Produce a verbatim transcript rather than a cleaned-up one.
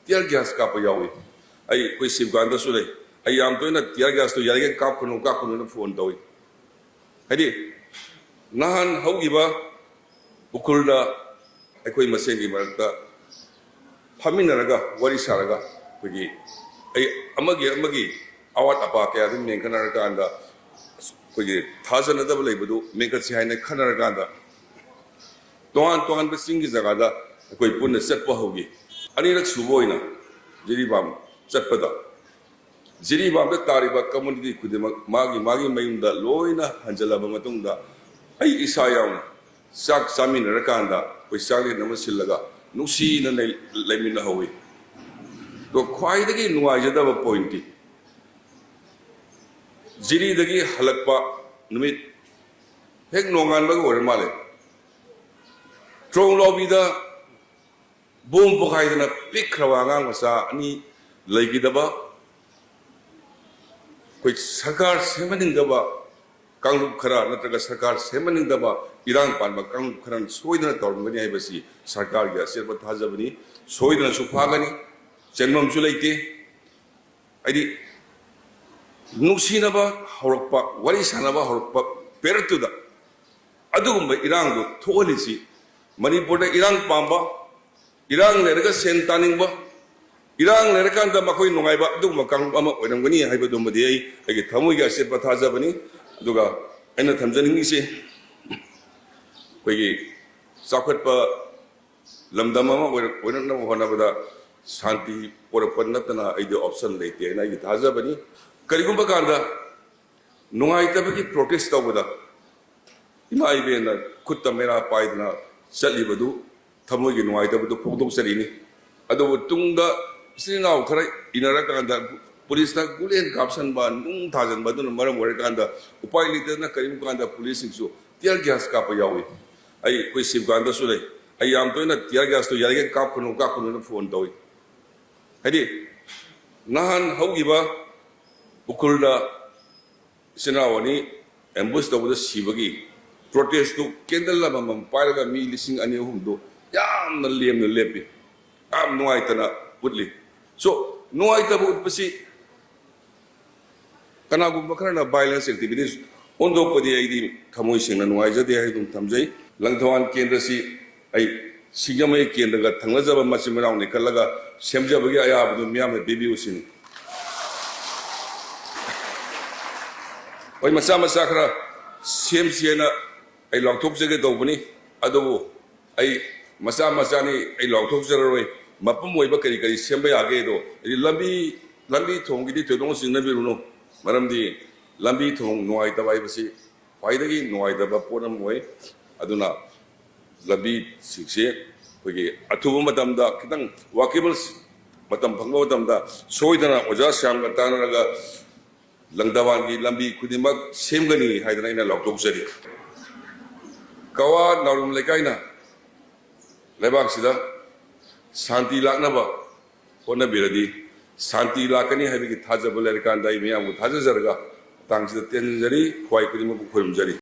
tear gas ꯀꯥꯞꯄ ꯌꯥꯎꯏ꯫ ꯑꯩ ꯑꯩꯈꯣꯏ ꯁꯤꯕꯀꯥꯟꯗꯁꯨ ꯂꯩ꯫ ꯑꯩ ꯌꯥꯝ ꯇꯣꯏꯅ tear gasꯇꯣ ꯌꯥꯔꯤꯈꯩ ꯀꯥꯞꯀꯅꯨ, ꯀꯥꯞꯀꯅꯨꯅ phone ꯇꯧꯏ꯫ ꯍꯥꯏꯗꯤ ꯅꯍꯥꯟ ꯍꯧꯈꯤꯕ ꯎꯈ꯭ꯔꯨꯜꯗ ꯑꯩꯈꯣꯏ ꯃꯁꯦꯟꯒꯤ ꯃꯔꯛꯇ ꯐꯝꯃꯤꯟꯅꯔꯒ ꯋꯥꯔꯤ ꯁꯥꯔꯒ ꯑꯩꯈꯣꯏꯒꯤ ꯑꯩ ꯑꯃꯒꯤ ꯑꯃꯒꯤ ꯑꯋꯥꯠ ꯑꯄꯥ ꯀꯌꯥꯗꯨ ꯃꯦꯟꯈꯠꯅꯔꯀꯥꯟꯗ ꯑꯩꯈꯣꯏꯒꯤ ꯊꯥꯖꯅꯗꯕ ꯂꯩꯕꯗꯨ ꯃꯦꯟꯈꯠꯁꯤ ꯍꯥꯏꯅ ꯈꯟꯅꯔꯀꯥꯟꯗ ꯇꯣꯉꯥꯟ ꯇꯣꯉꯥꯟꯕ ꯆꯤꯡꯒꯤ ꯖꯒꯥꯗ ꯑꯩꯈꯣꯏ ꯄꯨꯟꯅ ꯆꯠꯄ ꯍꯧꯈꯤ꯫ ꯑꯅꯤꯔꯛ ꯁꯨꯕ ꯑꯣꯏꯅ ꯖꯤꯔꯤꯕꯥꯝ ꯆꯠꯄꯗ ꯖꯤꯔꯤꯕꯥꯝꯗ ꯇꯥꯔꯤꯕ community ꯈꯨꯗꯤꯡꯃꯛ ꯃꯥꯒꯤ ꯃꯥꯒꯤ ꯃꯌꯨꯝꯗ ꯂꯣꯏꯅ ꯍꯟꯖꯤꯜꯂꯕ ꯃꯇꯨꯡꯗ ꯑꯩ ꯏꯁꯥ ꯌꯥꯎꯅ ꯆꯥꯛ ꯆꯥꯃꯤꯟꯅꯔꯀꯥꯟꯗ ꯑꯩꯈꯣꯏ ꯆꯥꯛꯂꯦꯟ ꯑꯃ ꯁꯤꯜꯂꯒ ꯅꯨꯡꯁꯤꯅ ꯂꯩ-, ꯂꯩꯃꯤꯟꯅꯍꯧꯏ꯫ ꯑꯗꯣ ꯈ꯭ꯋꯥꯏꯗꯒꯤ ꯅꯨꯡꯉꯥꯏꯖꯗꯕ pointꯇꯤ ꯖꯤꯔꯤꯗꯒꯤ ꯍꯜꯂꯛꯄ ꯅꯨꯃꯤꯠ ꯍꯦꯛ ꯅꯣꯡꯉꯥꯟꯕꯒ ꯑꯣꯏꯔ ꯃꯥꯜꯂꯦ, ꯇ꯭ꯔꯣꯡ ꯂꯥꯎꯕꯤꯗ ꯕꯣꯝ ꯄꯣꯈꯥꯏꯗꯅ ꯄꯤꯛꯈ꯭ꯔꯕ ꯑꯉꯥꯡ ꯃꯆꯥ ꯑꯅꯤ ꯂꯩꯈꯤꯗꯕ, ꯑꯩꯈꯣꯏ ꯁꯔꯀꯥꯔ ꯁꯦꯝꯍꯟꯅꯤꯡꯗꯕ ꯀꯥꯡꯂꯨꯞ ꯈꯔ ꯅꯠꯇ꯭ꯔꯒ ꯁꯔꯀꯥꯔ ꯁꯦꯝꯍꯟꯅꯤꯡꯗꯕ ꯏꯔꯥꯡ ꯄꯥꯟꯕ ꯀꯥꯡꯂꯨꯞ ꯈꯔꯅ ꯁꯣꯏꯗꯅ ꯇꯧꯔꯝꯒꯅꯤ ꯍꯥꯏꯕꯁꯤ ꯁꯔꯀꯥꯔꯒꯤ ꯑꯆꯦꯠꯄ ꯊꯥꯖꯕꯅꯤ꯫ ꯁꯣꯏꯗꯅꯁꯨ ꯐꯥꯒꯅꯤ, ꯆꯦꯟꯐꯝꯁꯨ ꯂꯩꯇꯦ꯫ ꯍꯥꯏꯗꯤ ꯅꯨꯡꯁꯤꯅꯕ ꯍꯧꯔꯛꯄ, ꯋꯥꯔꯤ ꯁꯥꯟꯅꯕ ꯍꯧꯔꯛꯄ ꯄꯦꯔꯠꯇꯨꯗ ꯑꯗꯨꯒꯨꯝꯕ ꯏꯔꯥꯡꯗꯣ ꯊꯣꯛꯍꯜꯂꯤꯁꯤ ꯃꯅꯤꯄꯨꯔꯗ ꯏꯔꯥꯡ ꯄꯥꯝꯕ, ꯏꯔꯥꯡ ꯂꯩꯔꯒ ꯁꯦꯟ ꯇꯥꯅꯤꯡꯕ, ꯏꯔꯥꯡ ꯂꯩꯔꯀꯥꯟꯗ ꯃꯈꯣꯏ ꯅꯨꯡꯉꯥꯏꯕ ꯑꯗꯨꯒꯨꯝꯕ ꯀꯥꯡꯂꯨꯞ ꯑꯃ ꯑꯣꯏꯔꯝꯒꯅꯤ ꯍꯥꯏꯕꯗꯨꯃꯗꯤ ꯑꯩ ꯑꯩꯒꯤ ꯊꯃꯣꯏꯒꯤ ꯑꯆꯦꯠꯄ ꯊꯥꯖꯕꯅꯤ꯫ ꯑꯗꯨꯒ ꯑꯩꯅ ꯊꯝꯖꯅꯤꯡꯉꯤꯁꯤ ꯑꯩꯈꯣꯏꯒꯤ ꯆꯥꯎꯈꯠꯄ ꯂꯝꯗꯝ ꯑꯃ ꯑꯣꯏꯔꯛ-, ꯑꯣꯏꯔꯛꯅꯕ ꯍꯣꯠꯅꯕꯗ ꯁꯥꯟꯇꯤ ꯄꯣꯔꯛꯄ ꯅꯠꯇꯅ ꯑꯩꯗꯤ option ꯂꯩꯇꯦ ꯍꯥꯏꯅ ꯑꯩꯒꯤ ꯊꯥꯖꯕꯅꯤ꯫ ꯀꯔꯤꯒꯨꯝꯕ ꯀꯥꯟꯗ ꯅꯨꯡꯉꯥꯏꯇꯕꯒꯤ protest ꯇꯧꯕꯗ ꯏꯃꯥ ꯏꯕꯦꯟꯅ ꯈꯨꯠꯇ ꯃꯩꯔꯥ ꯄꯥꯏꯗꯅ ꯆꯠꯂꯤꯕꯗꯨ ꯊꯃꯣꯏꯒꯤ ꯅꯨꯡꯉꯥꯏꯇꯕꯗꯨ ꯐꯣꯡꯗꯣꯛꯆꯔꯤꯅꯤ꯫ ꯑꯗꯨꯕꯨ ꯇꯨꯡꯗ ꯏꯆꯤꯜ ꯏꯅꯥꯎ ꯈꯔ ꯏꯟꯅꯔꯀꯥꯟꯗ ꯄꯨꯂꯤꯁꯅ ꯒꯨꯂꯦꯟ ꯀꯥꯞꯁꯟꯕ, ꯅꯨꯡ ꯊꯥꯖꯟꯕ ꯑꯗꯨꯅ ꯃꯔꯝ ꯑꯣꯏꯔꯀꯥꯟꯗ ꯎꯄꯥꯏ ꯂꯩꯇꯗꯅ ꯀꯔꯤꯒꯨꯝꯕ ꯀꯥꯟꯗ ꯄꯨꯂꯤꯁꯁꯤꯡꯁꯨ tear gas ꯀꯥꯞꯄ ꯌꯥꯎꯏ꯫ ꯑꯩ ꯑꯩꯈꯣꯏ ꯁꯤꯕꯀꯥꯟꯗꯁꯨ ꯂꯩ꯫ ꯑꯩ ꯌꯥꯝ ꯇꯣꯏꯅ tear gasꯇꯣ ꯌꯥꯔꯤꯈꯩ ꯀꯥꯞꯀꯅꯨ, ꯀꯥꯞꯀꯅꯨꯅ phone ꯇꯧꯏ꯫ ꯍꯥꯏꯗꯤ ꯅꯍꯥꯟ ꯍꯧꯈꯤꯕ ꯎꯈ꯭ꯔꯨꯜꯗ ꯏꯆꯤꯟ ꯏꯅꯥꯎ ꯑꯅꯤ ambush ꯇꯧꯕꯗ ꯁꯤꯕꯒꯤ protestꯇꯨ candle ꯑꯃꯃꯝ ꯄꯥꯏꯔꯒ ꯃꯤ ꯂꯤꯁꯤꯡ ꯑꯅꯤ ꯑꯍꯨꯝꯗꯨ ꯌꯥꯝꯅ ꯂꯦꯝꯅ ꯂꯦꯞꯄꯤ꯫ ꯌꯥꯝ ꯅꯨꯡꯉꯥꯏꯇꯅ ꯎꯠꯂꯤ꯫ So, ꯅꯨꯡꯉꯥꯏꯇꯕ ꯎꯠꯄꯁꯤ ꯀꯅꯥꯒꯨꯝꯕ ꯈꯔꯅ violence activities ꯑꯣꯟꯊꯣꯛꯄꯗꯤ ꯑꯩꯗꯤ ꯊꯃꯣꯏ ꯁꯦꯡꯅ ꯅꯨꯡꯉꯥꯏꯖꯗꯦ ꯍꯥꯏꯗꯨꯅ ꯊꯝꯖꯩ꯫ ꯂꯪꯊꯕꯥꯜ ꯀꯦꯟꯗ꯭ꯔꯁꯤ ꯑꯩ ꯁꯤꯡꯖꯃꯩ ꯀꯦꯟꯗ꯭ꯔꯒ ꯊꯪꯅꯖꯕ ꯃꯆꯤꯟ ꯃꯅꯥꯎꯅꯤ ꯈꯜꯂꯒ ꯁꯦꯝꯖꯕꯒꯤ ꯑꯌꯥꯕꯗꯨ ꯃꯤꯌꯥꯝꯅ ꯄꯤꯕꯤꯌꯨ ꯁꯤꯅꯤ꯫ ꯍꯣꯏ, ꯃꯆꯥ ꯃꯆꯥ ꯈꯔ ꯁꯦꯝꯁꯤ ꯍꯥꯏꯅ ꯑꯩ ꯂꯥꯎꯊꯣꯛꯆꯒꯦ ꯇꯧꯕꯅꯤ꯫ ꯑꯗꯨꯕꯨ ꯑꯩ ꯃꯆꯥ ꯃꯆꯥꯅꯤ, ꯑꯩ ꯂꯥꯎꯊꯣꯛꯆꯔꯔꯣꯏ꯫ ꯃꯄꯨꯝ ꯑꯣꯏꯕ ꯀꯔꯤ ꯀꯔꯤ ꯁꯦꯝꯕ ꯌꯥꯒꯦꯗꯣ, ꯍꯥꯏꯗꯤ ꯂꯝꯕꯤ, ꯂꯝꯕꯤ ꯊꯣꯡꯒꯤꯗꯤ ꯊꯣꯏꯗꯣꯛꯅ ꯆꯤꯡꯅꯕꯤꯔꯨꯅꯨ, ꯃꯔꯝꯗꯤ ꯂꯝꯕꯤ ꯊꯣꯡ ꯅꯨꯡꯉꯥꯏꯇꯕ ꯍꯥꯏꯕꯁꯤ ꯈ꯭ꯋꯥꯏꯗꯒꯤ ꯅꯨꯡꯉꯥꯏꯇꯕ ꯄꯣꯠ ꯑꯃ ꯑꯣꯏ꯫ ꯑꯗꯨꯅ ꯂꯝꯕꯤꯁꯤꯡꯁꯦ ꯑꯩꯈꯣꯏꯒꯤ ꯑꯊꯨꯕ ꯃꯇꯝꯗ, ꯈꯤꯇꯪ walkable ꯃꯇꯝ ꯐꯪꯕ ꯃꯇꯝꯗ, ꯁꯣꯏꯗꯅ ꯑꯣꯖꯥ ꯁ꯭ꯌꯥꯝꯒ ꯇꯥꯟꯅꯔꯒ ꯂꯪꯊꯕꯥꯜꯒꯤ ꯂꯝꯕꯤ ꯈꯨꯗꯤꯡꯃꯛ ꯁꯦꯝꯒꯅꯤ ꯍꯥꯏꯗꯅ ꯑꯩꯅ ꯂꯥꯎꯊꯣꯛꯆꯔꯤ꯫ ꯀꯋꯥ ꯅꯥꯎꯔꯦꯝ ꯂꯩꯀꯥꯏꯅ ꯂꯩꯕꯥꯛꯁꯤꯗ ꯁꯥꯟꯇꯤ ꯂꯥꯛꯅꯕ ꯍꯣꯠꯅꯕꯤꯔꯗꯤ, ꯁꯥꯟꯇꯤ ꯂꯥꯛꯀꯅꯤ ꯍꯥꯏꯕꯒꯤ ꯊꯥꯖꯕ ꯂꯩꯔꯀꯥꯟꯗ ꯑꯩ ꯃꯌꯥꯝꯕꯨ ꯊꯥꯖꯖꯔꯒ ꯃꯇꯥꯡꯁꯤꯗ ꯇꯦꯟꯖꯔꯤ, ꯈ꯭ꯋꯥꯏ ꯈꯨꯗꯤꯡꯃꯛꯄꯨ ꯈꯨꯔꯨꯝꯖꯔꯤ꯫